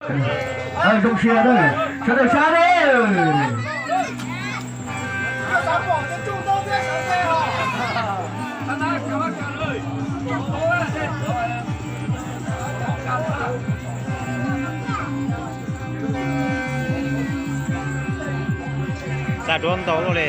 Zoo siab na, sawv daws sab na. Xa duab ntau luaj li.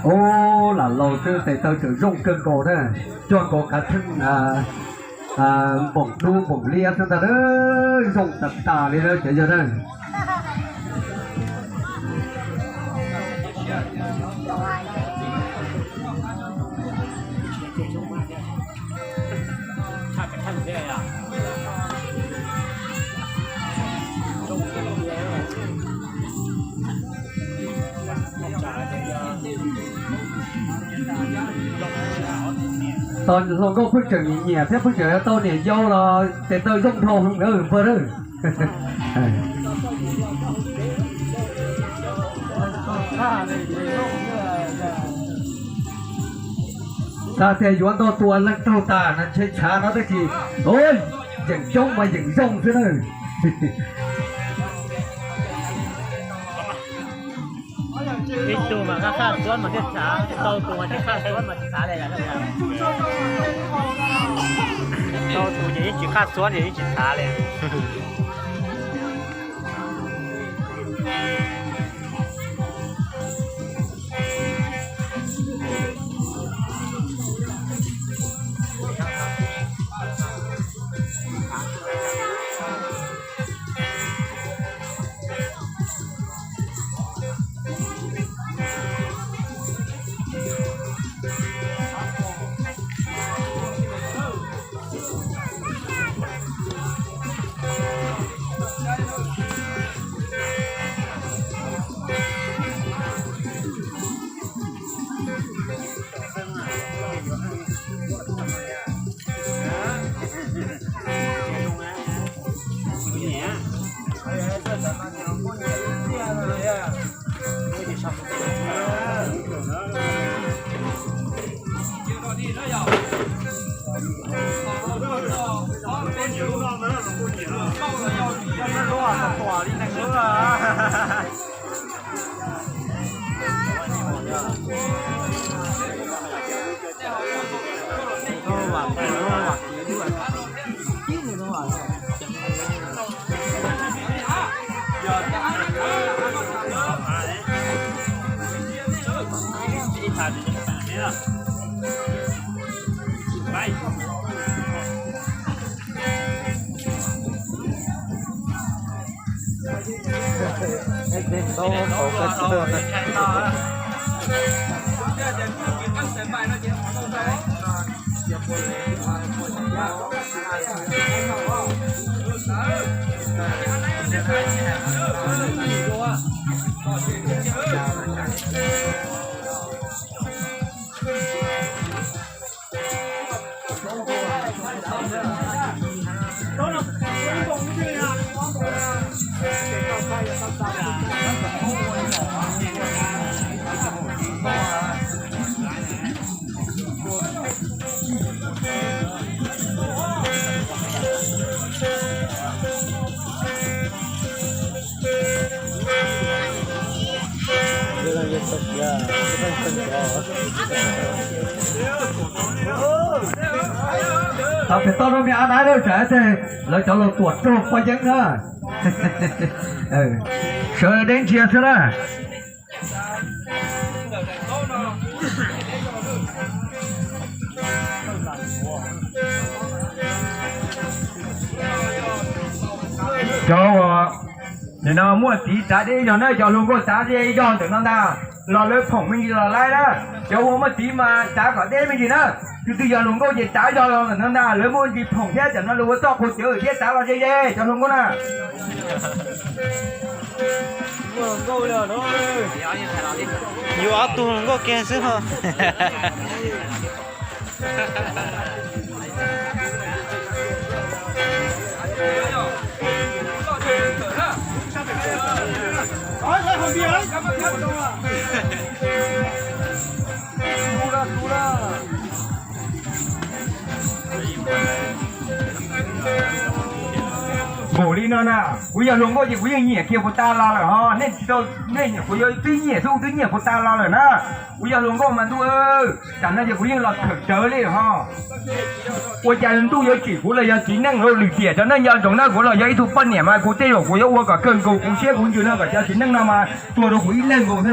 Ub, lam laus xwb tes taw tseem zoo kawg nkaus na, coj nkaus qhov theej npoom dub npoom liab xwb ntag, zoo tas tas li na cov yawg na. Tos hluas nkauj pheej tseem nyiam nyiam thiab pheej tseem yuav tau niam yau los tes taw zoo dhau heev na npawg na. Xav tias yuav ntau tus leej raug tas no ntshe tshav no tab sis yeem coob mas yeem zoo xwb na. Ib tug mas qhaj qhaj xuab mas thiaj tshav, ntau tus mas tsis qhaj xuab mas tsis tshav li. Ntau tus ces yeej tsis qhaj xuab ces yeej tsis tshav li. Tau pem toj rau me ab nab lawm tsam tes lawv cov los tuam rog poj yeeb na. Sawv deb ntsia xwb na. Cov uas nim no muaj txiv tav deb yog na, cov hluas nkauj tav deb yog ntawm no ntag, los lawv phoom me ntsis los laib na. Cov uas muaj txiv mas tav kom deb me ntsis na. Tus twg yog hluas nkauj ces tav yog los ntawm no ntag, lawv muaj ntsis phoom thiab, tam no lawv ua txoj qhua cawv thiab tav los ze ze cov hluas nkauj na. Yuav ob tug hluas nkauj kiag xwb ho. Npaum li no na, kuv yog hluas nkauj ces kuv yeej nyiam kiag puas tas los lawm ho, nej tsis tau, nej nyiam kuv yuav twb nyiam xwb, twb nyiam puas tas los lawm na. Kuv yog hluas nkauj mas ntuj, tam no ces kuv yeej los thawm rawv li ho. Ua cas ntuj yuav tsim kuv los yog txiv neej, lwm tiam cov neej nco ntsoov na, kuv los yog ib tug poj niam mas kuv tej zaum kuv yuav ua kom kawg nkaus kuv siab kuv ntsws no kom cov txiv neej no mas tuag rau kuv ib leeg nkaus xwb na.